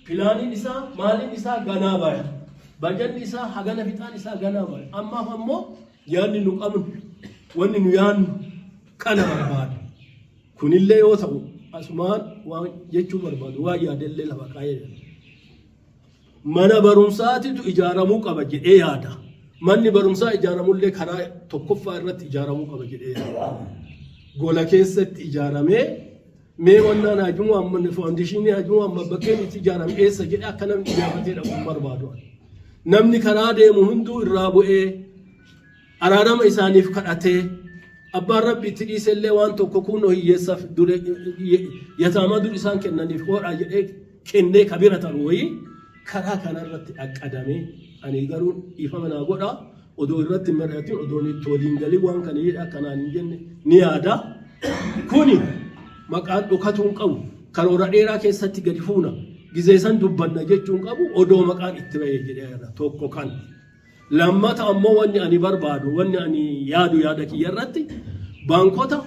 Pilaaniin isaa maaliin isaa ganaa baya. Bajanni isaa hagana fixaan isaa ganaa baya. Ammaaf ammoo yaadni nu qabnu wanni nu yaadnu kana barbaada. Kunillee yoo ta'u asumaan waan jechuu barbaadu waan yaadellee lafa kaa'ee jira. Mana barumsaatitu ijaaramuu qaba jedhee yaada. Manni barumsaa ijaaramullee karaa tokkoffaa irratti ijaaramuu qaba jedhee yaada. Gola keessatti ijaaramee mee wannaan Haji Muhammad faawundeeshinii Haji Muhammad bakkeen itti ijaarame eessa jedhee akka namni ijaafatee dhaqu hin barbaadu. Namni karaa deemu hunduu irraa bu'ee araarama isaaniif kadhatee abbaan rabbi itti dhiisellee waan tokko kunoo hiyyeessaaf dure yataamaa dur isaan kennaniif hoodhaa jedhee kennee ka bira taru wayii karaa kanarratti dhaqqadamee ani garuu dhiifama naa godhaa odoo irratti hin mari'atin odoo itti waliin galii waan kana jedhe akkanaan hin jenne ni yaada. Kuni maqaan dhokatuu hin qabu karoora dheeraa keessatti gadi fuuna gizee san dubbanna jechuu hin qabu odoo maqaan itti bahee jedhee yaada tokko kan. Lammata ammoo wanni ani barbaadu wanni ani yaadu yaada kiyya irratti baankota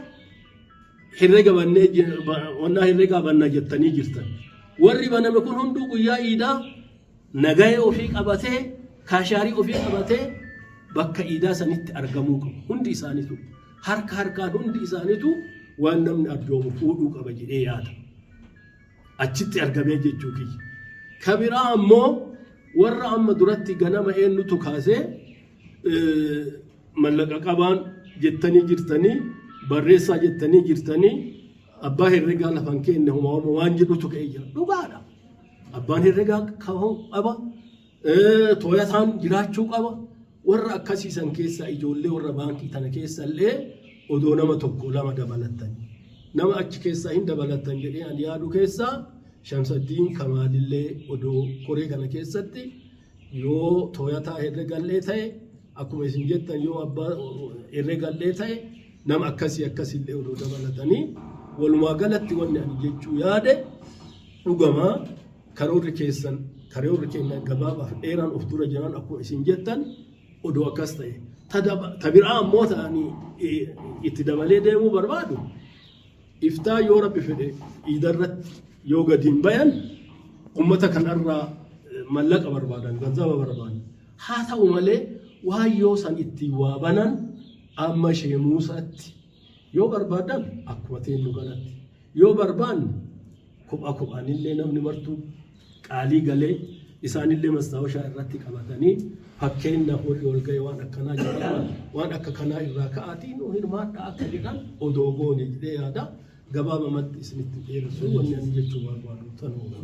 herrega bannee wannaa herregaa banna jettanii jirtan. Warri baname kun hunduu guyyaa iidaa nagahee ofii qabatee kaashaarii ofii qabatee bakka iidaa sanitti argamuu qabu. Hundi isaaniitu harka harkaan hundi isaaniitu waan namni arjoomu fuudhuu qaba jedhee yaada. Achitti argamee jechuu kiyya. Ka biraa ammoo warra amma duratti ganama eenyutu kaasee mallaqa qabaan jettanii jirtanii barreessaa jettanii jirtanii abbaa herregaa lafan keenne homaa homaa waan jedhutu ka'ee jira. Dhugaadha. Abbaan herregaa qaba. Tooyataan jiraachuu qaba. Warra akkasiisan keessaa ijoollee warra baankii tana keessa illee odoo nama tokko lama dabalattanii. Nama achi keessaa hin dabalattan jedhee ani yaadu keessaa Shamsaddiin Kamaalillee odoo koree kana keessatti yoo tooyataa herregallee ta'e akkuma isin jettan yoo abbaa herregallee ta'e nama akkasii akkasiillee odoo dabalatanii walumaa galatti wanni ani jechuu yaade dhugamaa karoorri keessan karoorri keenya gabaabaaf dheeraan of dura jiran akkuma isin jettan odoo akkas ta'e. Ta biraa ammoo ta'anii itti dabalee deemuu barbaadu iftaa yoo rabbi fedhe iidarratti yoo gadi hin bayan ummata kanarraa mallaqa barbaadan ganzaba barbaadan haa ta'u malee waan yoo san ittiin waa banan amma sheemuusaatti yoo barbaadan akkuma teennu kanatti yoo barbaanne kophaa kophaanillee namni martuu qaalii galee isaanillee mastaawashaa irratti qabatanii fakkeenyaaf warri wal ga'e waan akkanaa jedhama waan akka kanaa irraa ka'aatii nu hirmaadhaa akka jedhan odoo goone jedhee yaada gabaabamatti isinitti dheeressu wanni ani jechuu barbaadu tanuma.